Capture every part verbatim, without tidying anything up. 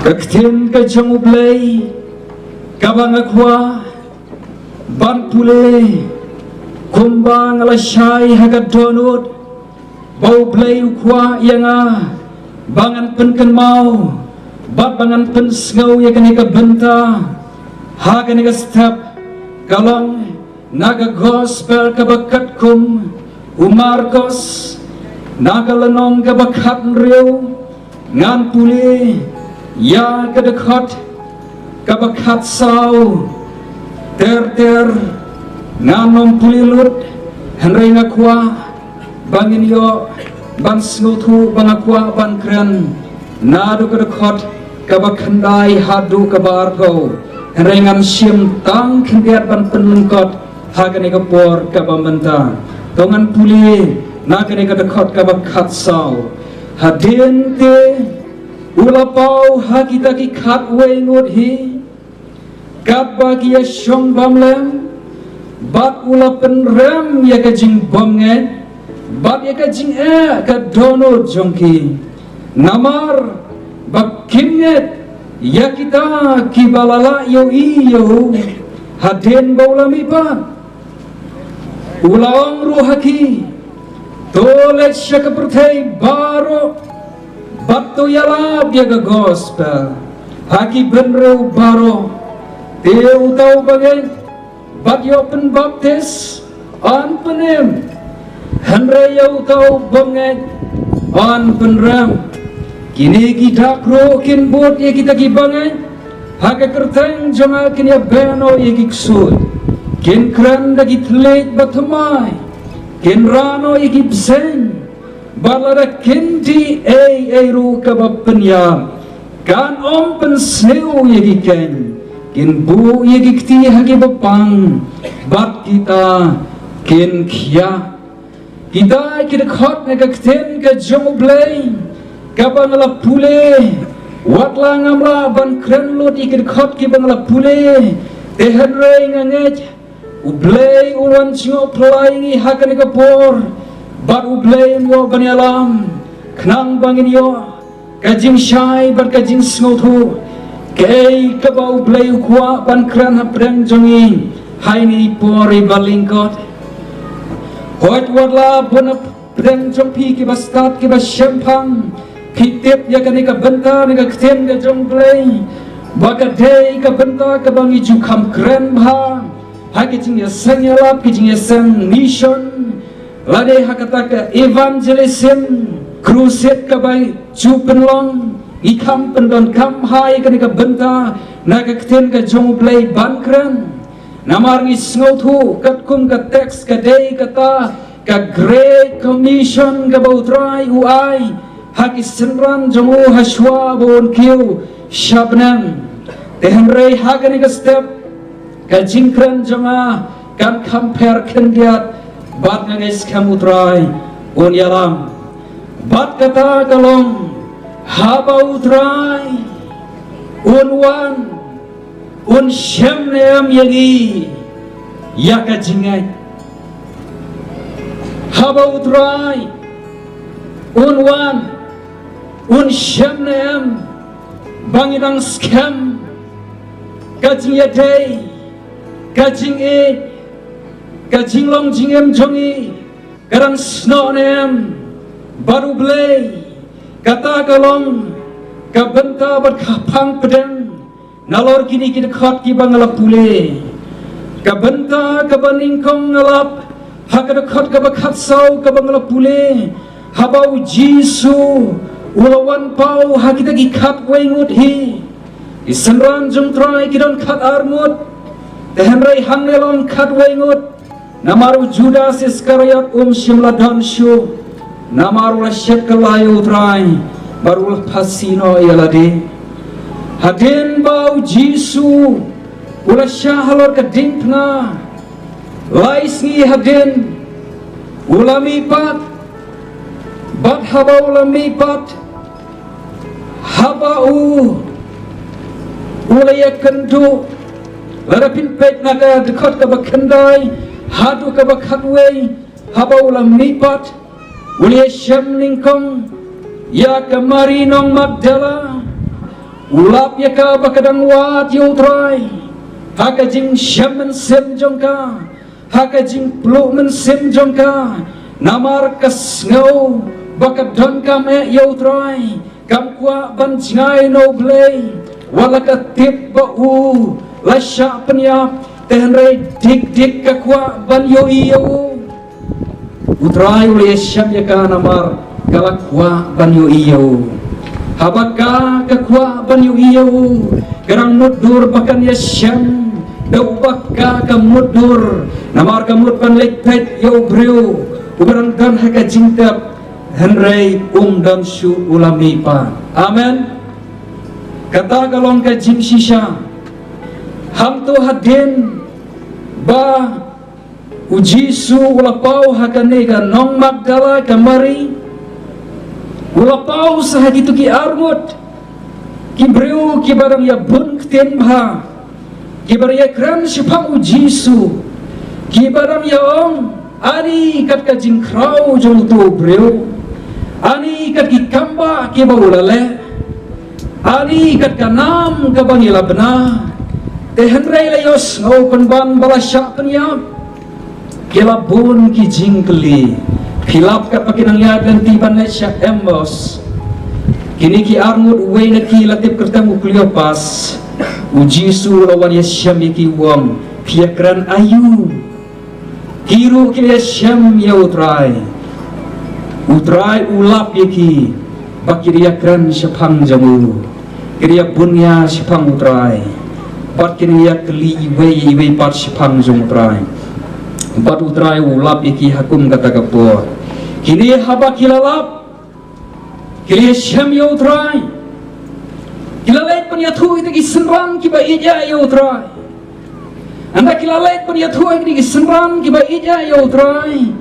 Ka ktien ka jong U Blei kaba nga kwah ban pule, kumba nga la shai ha ka dohnud, ba U Blei u kwah ïa nga ba ngan pynkynmaw bad ba ngan pynsngew ïa kane ka bynta ha kane ka step, ka long na ka gospel kaba katkum u Markos, na ka lynnong kaba khathynriew, ngan pule ïa ka dkhot kaba khatsaw. Ter ter ngan ym pule lut, hynrei nga kwah ba ngin ïoh ban sngewthuh, ba nga kwah ban kren naduh ka dkhot kaba khyndai haduh kaba arphew. Hynrei ngan shim tang khyndiat ban pynlyngkot ha kane ka por kaba mynta. To ngan pule na kane ka dkhot kaba khatsaw. Hadien te u la paw ha kita ki khatwei ngut hi, katba ki ïashong bymlem, bad u la pynrem ïa ka jingbymngeit bad ïa ka jingeh ka dohnud jong ki, namar ba kim ngeit ïa kita kiba la lah ïohi ïa u hadien ba u la mihpat. U la ong ruh ha ki, to leit sha ka pyrthei baroh bad to ïalap ïa ka gospel ha ki bynriew baroh. Te uta uba ngeit bad ïoh pynbaptis yn pynim, hynrei ïa uta u bym ngeit yn pynrem. Kine ki dak ruh kin bud ïa kita kiba ngeit, ha ka kyrteng jong nga kin ïabeh noh ïa ki ksuid, kin kren da ki thylliej bathymmai, kin rah noh ïa ki bseiñ, bad lada kin dih ei ei ruh kaba pynïap, kan ym pynsniew ïa ki keiñ, kin buh ïa ki kti ha kiba pang, bad kita kin khiah. Kita ki dkhot na ka ktien ka jong U Blei kaba nga la pule. Wat la ngam lah ban kren lut ïa ki dkhot kiba nga la pule, te hynrei nga ngeit U Blei un wan jngoh pyrshah ïa ngi ha kane ka por, bad U Blei un ïoh ban ïalam, khnang ba ngin ïoh ka jingshai bad ka jingsngewthuh kaei kaba U Blei u kwah ban kren hapdeng jong ngi ha ine i por iba lyngkot. Hooid, wat la bun hapdeng jong phi kiba stad kiba shemphang, phi tip ïa kane ka bynta na ka ktien ka jong U Blei ba ka dei ka bynta kaba ngi ju kham kren bha ha ki jingïaseng ïalap, ki jingïaseng mission, lane ha kata ka evangelism crusade kaba ju pynlong. Ngi kham pyndonkam bha ïa kane ka bynta na ka ktien ka jong U Blei ban kren, namar ngi sngewthuh katkum ka text ka dei kata ka Great Commission kaba U Trai u ai ha ki synran jong u hashwa ba un kiew sha bneng. Te hynrei ha kane ka step, ka jingkren jong nga kan kham pher khyndiat, bad nga ngeit skhem U Trai un ïalam. Bad kata ka long, haba U Trai un wan, un shem ne em ïa ngi ïa ka jingngeit? Haba U Trai un wan, un shem ne em ba ngi dang skhem? Ka jingïadei, ka jingïeit, ka jinglong jingim jong ngi ka dang snoh ne em bad U Blei? Kata ka long ka bynta bad ka phang pdeng nalor kine ki dkhot kiba nga la pule. Ka bynta kaba nyngkong nga lap ha ka dkhot kaba khatsaw kaba nga la pule, haba U Jisu u la wan paw ha kita ki khatwei ngut hi. Ki synran jong U Trai ki don khatar ngut, te hynrei hangne long khatwei ngut, namar u Judas Iskariot um shym la don shuh, namar u la shet kylla ïa U Trai bad u la phasi noh ïa lade. Hadien ba U Jisu u la shah halor ka diengphna, lai sngi hadien u la mihpat. Bad haba u la mihpat, haba u u la ïakynduh, lada phin peit na ka dkhot kaba khyndai haduh kaba khatwei, haba u la mihpat u la ïashem nyngkong ïa ka Mari nong Magdala, U lap ïa ka ba ka dang wad ïa U Trai ha ka jingshem mynsiem jong ka, ha ka jingpluh mynsiem jong ka, namar ka sngew ba ka donkam eh ïa U Trai, kam kwah ban jngai na U Blei, wat la ka tip ba u la shah pynïap, te hynrei dik dik ka kwah ban ïohi ïa u. U Trai u la ïashem ïa ka namar ka la kwah ban ïohi ïa u. Haba ka ka kwah ban ïohi ïa u, ka dang mutdur ba kan ïashem da uba ka ka mutdur, namar ka mut ban leit peit ïa u briew uba dang don ha ka jingtep, hynrei um don shuh, u la mihpat. Amen. Kata ka long ka jingshisha. Hangto hadien ba U Jisu u la paw ha kane ka nong Magdala, ka Mari, u la paw sa ha kito ki arngut ki briew kiba dang ïa bun ktien bha, kiba dang ïa kren shaphang U Jisu, kiba dang ïa ong, ani kat ka jingkhraw jong uto u briew, ani kat ki kam ba kiba u la leh, ani kat ka nam kaba ngi la bna. Te hynrei la ïohsngew pynban ba la shah pynïap. Ki la bun ki jingkylli. Philip kat ba ki nang ïaid lynti ban leit sha Emmaus. Kine ki arngut, uwei na ki la tip kyrteng u Kleopas. U Jisu u la wan ïashem ïa ki, u ong, phi ïa kren aïu? Ki ruh ki la ïashem ïa U Trai. U Trai u lap ïa ki ba ki dei ïa kren shaphang jong u, ki dei ïa bun ïa shaphang U Trai, bad ki dei ïa kylli iwei iwei pat shaphang jong U Trai. Bad U Trai u lap ïa ki ha kum kata ka por. Kine haba ki la lap, ki la ïashem ïa U Trai. Ki la leit ban ïathuh ïa ki synran kiba ïeit ïa U Trai. Ynda ki la leit ban ïathuh ïa ki synran kiba ïeit ïa U Trai,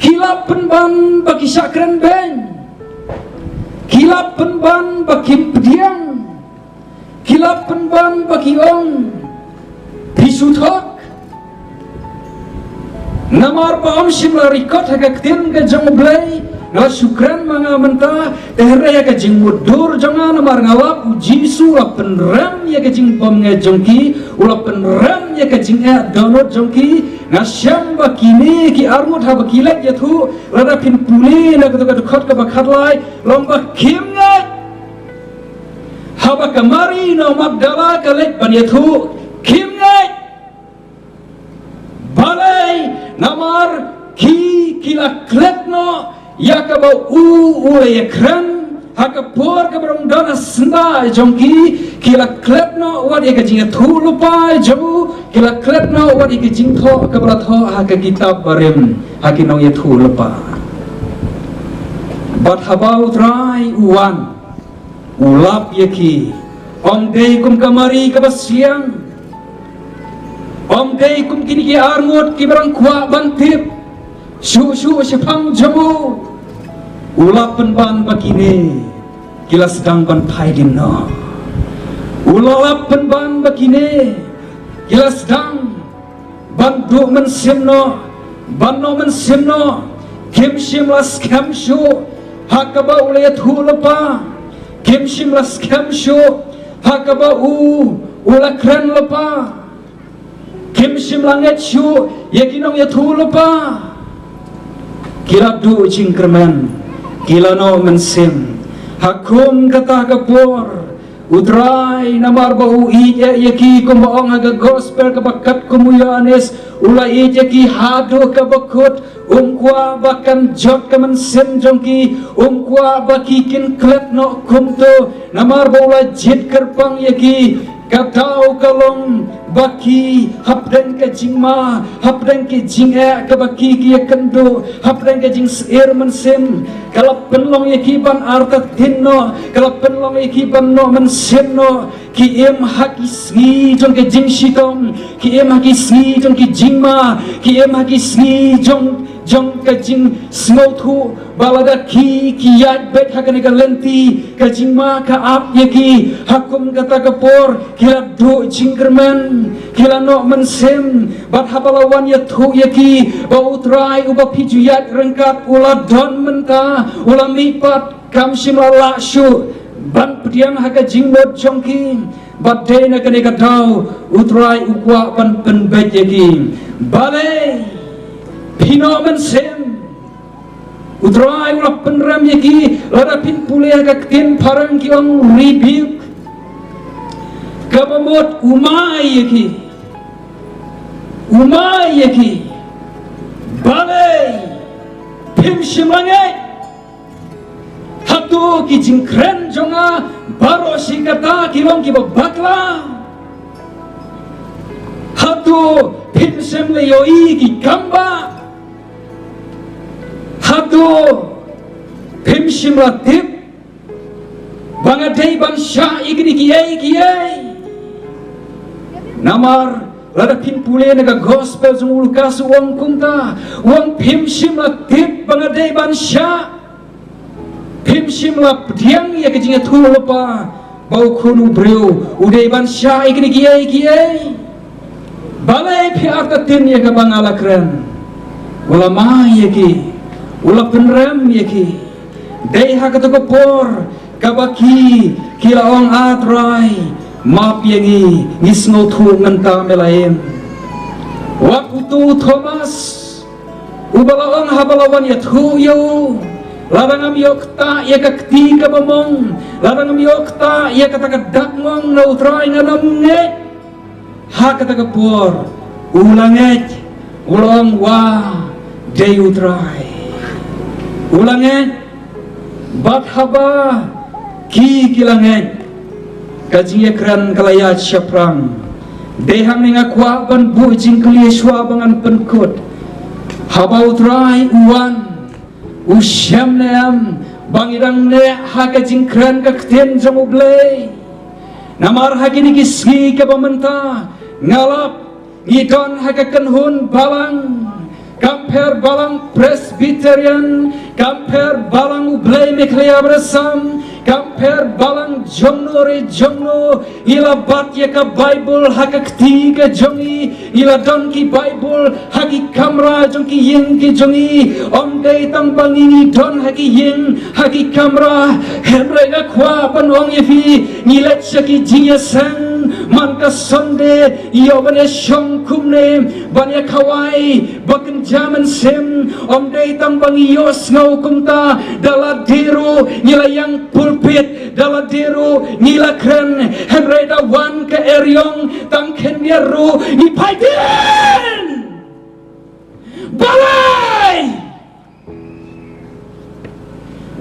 ki la pynban ba ki shah kren beiñ. Ki la pynban ba kim pdiang. Ki la pynban ba ki ong, phi shu thok. Namar ba ym shym la record ha ka ktien ka jong U Blei, nga shu kren ma nga mynta, te hynrei ha ka jingmutdur jong nga, namar nga lap U Jisu u la pynrem ïa ka jingbymngeit jong ki, u la pynrem ïa ka jingeh dohnud jong ki. Nga shem ba kine ki arngut haba ki leit ïathuh, lada phin pule na kato ka dkhot kaba khatlai, long ba kim ngeit. Haba ka Mari nong Magdala ka leit ban ïathuh, kim ngeit. Balei? Namar ki, ki la klet noh ïa kaba u, u la ïakren ha ka por kaba dang don ha syndah jong ki. Ki la klet noh wat ïa ka jingïathuhlypa jong u, ki la klet noh wat ïa ka jingthoh kaba la thoh ha ka kitab barim ha ki nongïathuhlypa. Bad haba U Trai u wan, u lap ïa ki. Ym dei kum ka Mari kaba sliang, ym dei kum kine ki arngut kiba dang kwah ban tip shuh shuh shaphang jong u. U la pynban ba kine ki la sdang ban phai dien noh. U la lap pynban ba kine ki la sdang ban duh mynsiem noh, ban noh mynsiem noh. Kim shym la skhem shuh ha kaba u la ïathuhlypa. Kim shym la skhem shuh ha kaba u, u la kren lypa. Kim shym la ngeit shuh ïa ki nongïathuhlypa. Ki la duh jingkyrmen, ki la noh mynsiem. Ha kum kata ka por, U Trai, namar ba u ïeit ïa ki, kumba ong ha ka gospel kaba katkum u Ïoannis, u la ïeit ïa ki haduh kaba kut, um kwah ba kan jot ka mynsiem jong ki, um kwah ba ki kin klet noh kumto, namar ba u la jied kyrpang ïa ki. Ka daw ka long ba ki hapdeng ka jingma, hapdeng ka jingeh kaba ki, ki ïakynduh, hapdeng ka jingsyier mynsiem, ka la pynlong ïa ki ban artatien noh, ka la pynlong ïa ki ban noh mynsiem noh. Ki im ha ki sngi jong ka jingshitom, ki im ha ki sngi jong ki jingma, ki im ha ki sngi jong, jong ka jingsngewthuh ba lada ki, ki ïaid beit ha kane ka lynti, ka jingma ka ap ïa ki. Ha kum kata ka por ki la duh jingkyrmen, ki la noh mynsiem. Bad haba la wan ïathuh ïa ki ba U Trai uba phi ju ïaid ryngkat u la don mynta, u la mihpat, kam shym la lah shuh. ban pdiang ha ka jingmut jong ki, bad dei na kane ka daw U Trai u kwah ban pynbeit ïa ki. Balei? Phi nohmynsiem, U Trai u la pynrem ïa ki. Lada phin pule ha ka ktien phareng ki ong rebuke, kaba mut u mai ïa ki. U mai ïa ki. Balei? Phim shym la ngeit. Hato ki jingkren jong nga baroh shi katta ki long kiba bakla? Hato phim shym la ïohi ki kambah? Hato phim shym la tip ba nga dei ban shah ïa kine kiei kiei? Namar lada phin pule na ka gospel jong u Lukas u ong kumta, u ong phim shym la tip ba nga dei ban shah. Phim shym la pdiang ïa ka jingïathuhlypa ba U Khun u briew u dei ban shah ïa kine kiei kiei. Balei phi artatien ïa kaba nga la kren? U la mai ïa ki, u la pynrem ïa ki. Dei ha kata ka por kaba ki, ki la ong, A Trai, map ïa ngi, ngi sngewthuh mynta me la im. Wat uto u Thomas uba la ong haba la wan ïathuh ïa u, lada ngam ïoh ktah ïa ka kti kaba mong, lada ngam ïoh ktah ïa kata ka dak mong na U Trai, ngan ym ngeit. Ha kata ka por u la ngeit, u la ong, wa, dei U Trai. U la ngeit. Bad haba ki, ki la ngeit, ka jingïakren ka la ïaid shaphrang. Dei hangne nga kwah ban buh jingkylli shuwa ba ngan pynkut. Haba U Trai u wan, u shem ne em ba ngi dang neh ha ka jingkren ka ktien jong U Blei? Namar ha kine ki sngi kaba mynta nga lap, ngi don ha ka kynhun balang, kam pher balang Presbyterian, kam pher balang U Blei Meghalaya Barsam, kam pher balang jongno re jongno, ngi la bat ïa ka Baibl ha ka kti ka jong ngi, ngi la don ki Baibl ha ki kamra jong ki ïing ki jong ngi. Ym dei tang ba ngi, ngi don ha ki ïing, ha ki kamra, hynrei nga kwah ban ong ïa phi, ngi leit sha ki jingïaseng man ka Sunday, ïoh ban ïashong kumne, ban ïakhawai ba kynja mynsiem. Ym dei tang ba ngi ïohsngew kumta, da lade ruh ngi la ïeng pulpit, da lade ruh ngi la kren, hynrei da wan ka eriong tang khyndiat ruh ngi phai dien. Balei?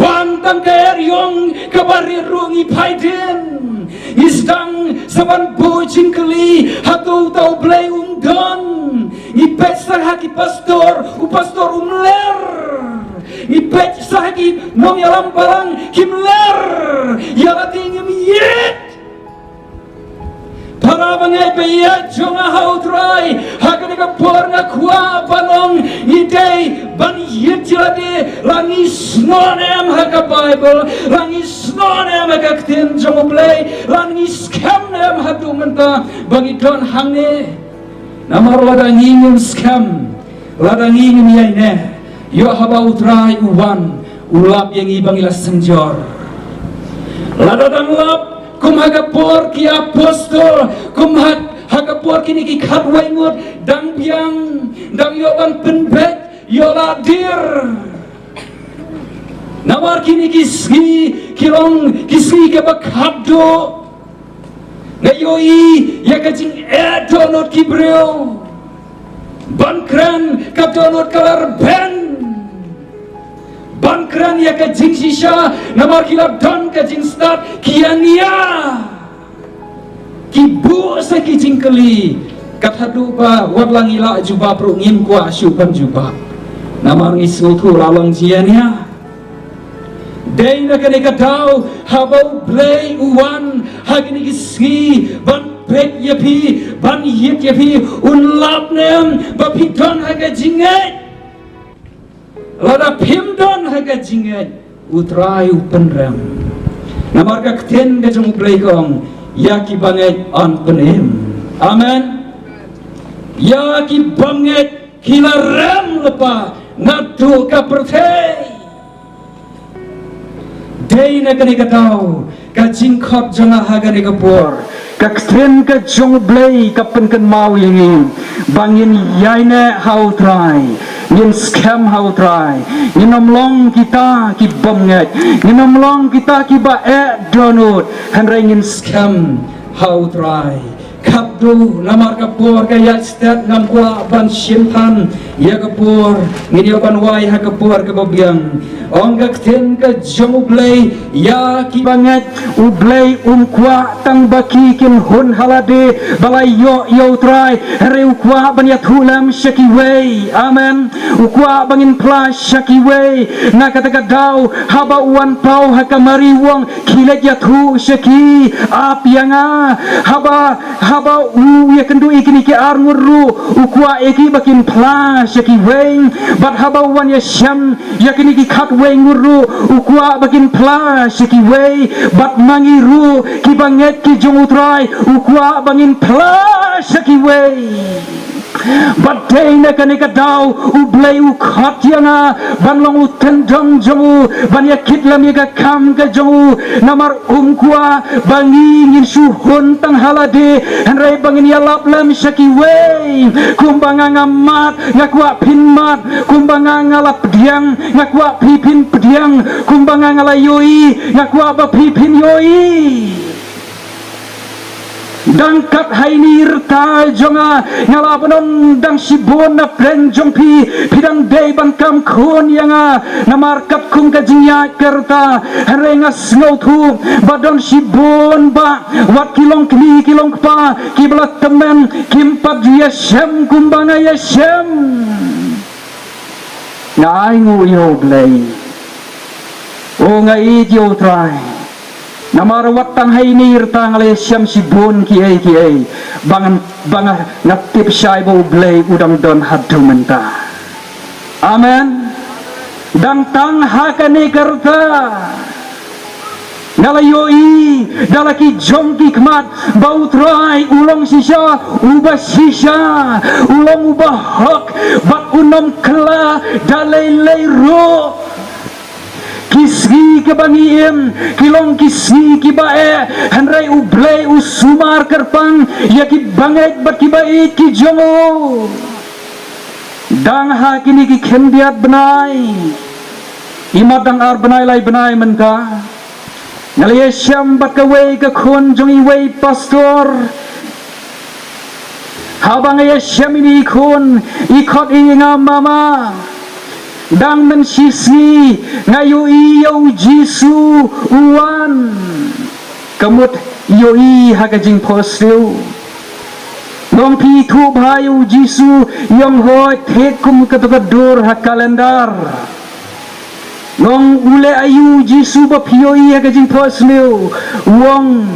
Wan tang ka eriong kaba rit ruh ngi phai dien. Ngi sdang sa ban buh jingkylli, hato uta U Blei um don? Ngi peit sa ha ki pastor, u pastor um ler. Ngi peit sa ha ki nongïalam balang, kim ler. Ïa lade ngim ïeit. Para bangeit baieit jong nga ha U Trai, ha kane ka por nga kwah ban ong, ngi dei ban ïeit ïa lade. La ngi snoh ne em ha ka Baibl, la ngi snoh ne em ha ka ktien jong U Blei, la ngi skhem ne em haduh mynta ba ngi don hangne. Namar lada ngi ngim skhem, lada ngi ngim ïaineh, ïoh haba U Trai u wan, u lap ïa ngi ba ngi la synjor. Lada dang lap kum ha ka por ki apostol, kum ha, ha ka por kine ki khatwei ngut, dang biang, dang ïoh ban pynbeit, ïoh la dier. Namar kine ki sngi ki long ki sngi kiba khatduh. Nga ïohi ïa ka jingeh dohnud ki briew. Ban kren ka dohnud ka la rben. Ban kren ïa ka jingshisha namar ki la don ka jingstad, ki ïania. Ki buh sa ki jingkylli, kat haduh ba wat la ngi lah jubab ruh ngim kwah shuh ban jubab. Namar ngi sngewthuh la long jingïania. Dei na kane ka daw haba U Blei u wan ha kine ki sngi ban peit ïa phi, ban ïeit ïa phi, un lap ne em ba phi don ha ka jingngeit. Lada phim don ha ka jingngeit, U Trai u pynrem. Namar ka ktien ka jong U Blei ka ong, ïa ki bangeit yn pynim. Amen. Ïa ki bangeit ki la rem lypa naduh ka pyrthei. Dei na kane ka daw ka jingkhot jong nga ha kane ka por. Ka ktien ka jong U Blei ka pynkynmaw ïa ngi ba ngin ïaineh ha U Trai, ngin skhem ha U Trai, ngin ym long kita ki bym ngeit, ngin ym long kita kiba eh dohnud, hynrei ngin skhem ha U Trai. Khatduh namar ka por ka ïaid stet, ngam kwah ban shim than ïa ka por, ngin ïa ban wai ha ka por kaba biang. Ong ka ktien ka jong U Blei ïa kiba ngeit, U Blei um kwah tang ba ki kin hun ha lade ba la ïoh ïa U Trai, hynrei u kwah ban ïathuh lem sha kiwei. Amen. U kwah ba ngin phla sha kiwei. Na kata ka daw haba u wan paw ha ka Mari, u ong, khie leit ïathuh sha ki, ap ïa nga. Haba, haba u ïakynduh ïa kine ki ar ngut ruh, u kwah ïa ki ba kin phla sha kiwei. Bad haba u wan ïashem ïa kine ki khatwei ngut ruh, u kwah ba kin phla sha kiwei. Bad ma ngi ruh kiba ngeit ki jong U Trai, u kwah ba ngin phla sha kiwei. Bad dei na kane ka daw U Blei u khot ïa nga ban long u tyndong jong u, ban ïakit lem ïa ka kam ka jong u. Namar um kwah ba ngi ngin shu hun tang ha lade, hynrei ba ngin ïalap lem sha kiwei. Kumba nga nga mad, nga kwah phin mad. Kumba nga nga la pdiang, nga kwah phi phin pdiang. Kumba nga nga la ïohi, nga kwah ba phi phin ïohi. Dang kat ha ine i rta jong nga, nga la ban ong dang shibun na pdeng jong phi, phi dang dei ban kam khun ïa nga. Namar katkum ka jingïaid ka rta, hynrei nga sngewthuh ba don shibun bah, wat ki long kmie ki long kpa, kiba la tymmen, kim pat ju ïashem kumba nga ïashem. Nga ainguh ïa U Blei. O, nga ïeit ïa U Trai. Namar wat tang ha ine i rta nga la ïashem shibun kiei kiei ba ngan, ba nga, nga tip shai ba U Blei u dang don haduh mynta. Amen. Dang tang ha kane ka rta nga la ïohi da la ki jong ki khmat ba U Trai u long shisha uba shisha, u long uba hok, bad un ym kylla da lei lei ruh. Ki sngi kiba ngi im ki long ki sngi kiba eh, hynrei U Blei u sumar kyrpang ïa kiba ngeit bad kiba ïeit ki jong u. Dang ha kine ki khyndiat bnai, imat dang ar bnai lai bnai mynta, nga la ïashem bad kawei ka khun jong iwei pastor. Haba nga ïashem ïa ine i khun, i khot ïa nga mama. Dang mynshisngi nga ïohi ïa U Jisu u wan. Ka mut ïohi ha ka jingphohsniew. Nga ong phi ithuh bha ïa U Jisu, i ong hooid, thik kum kato ka dur ha kalendar. Nga ong u leh aïu U Jisu ba phi ïohi ha ka jingphohsniew? U ong,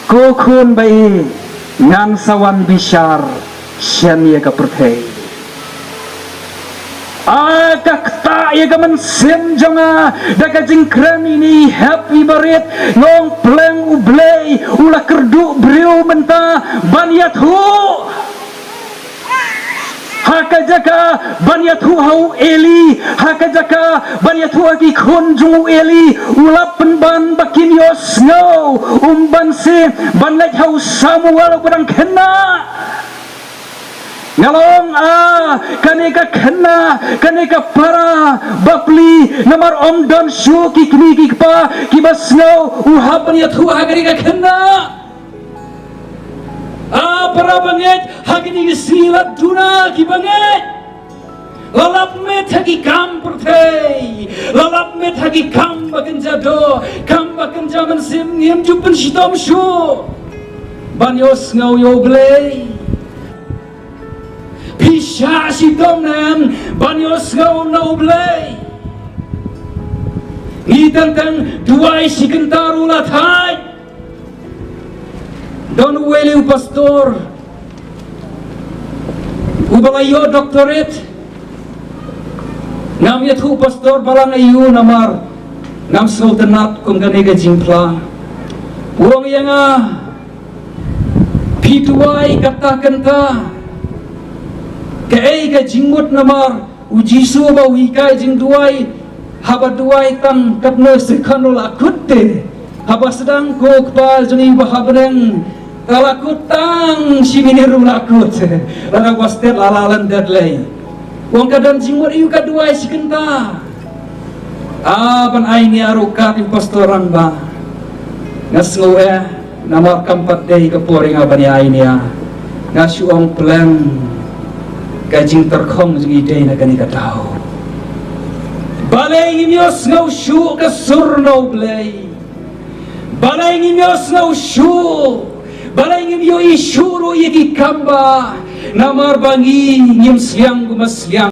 ko khun ba ïeit, ngan sa wan bishar shen ïa ka pyrthei. A, ka ktah ïa ka mynsiem jong nga da ka jingkren ine i hep iba rit. Nga ong pleng U Blei u la kyrduh briew mynta ban ïathuh. Ha ka jaka ban ïathuh ha u Eli, ha ka jaka ban ïathuh ha ki khun jong u Eli, u la pynban ba kin ïohsngew, um banse ban leit ha u Samuel uba dang khynnah. Nga la ong, a, kane ka khynnah, kane ka para bapli, namar ym don shuh ki kmie ki kpa kiba sngew u hap ban ïathuh ha kane ka khynnah. A, para bangeit, ha kine ki sngi la duna ki bangeit. La lap miet ha ki kam pyrthei, la lap miet ha ki kam ba kynja doh, kam ba kynja mynsiem, ngim ju pynshitom shuh ban ïohsngew ïa U Blei. Phi shah shitom ne em ban ïohsngew na U Blei? Ngi teng teng duwai shi kynta ruh la thait. Don uwei u pastor uba la ïoh doctorate. Ngam ïathuh pastor balang aïu namar ngam sngewtynnat kum kane ka jingphla. U ong ïa nga, phi duwai kata kynta, kaei ka jingmut namar U Jisu ba u hikai jingduwai, haba duwai tang katno second u la kut te. Haba sdang ko kpa jong ngi ba ha bneng, ka la kut tang shi minit ruh la kut. Lada ba stet la la lan dat lei. Wan ka don jingmut ïa u ka duwai shi kynta. A ban ai nia ruh ka tin pastor Rangbah. Nga sngew eh, namar kam pat dei ka por ïa nga ban ïa ai nia. Nga shu ong pleng ka jingtyrkhong jong ngi dei na kane ka daw. Balei ngim ïohsngew shuh ka sur na U Blei? Balei ngim ïohsngew shuh? Balei ngim ïohi shuh ruh ïa ki kam ba? Namar ba ngi ngim sliang kumba sliang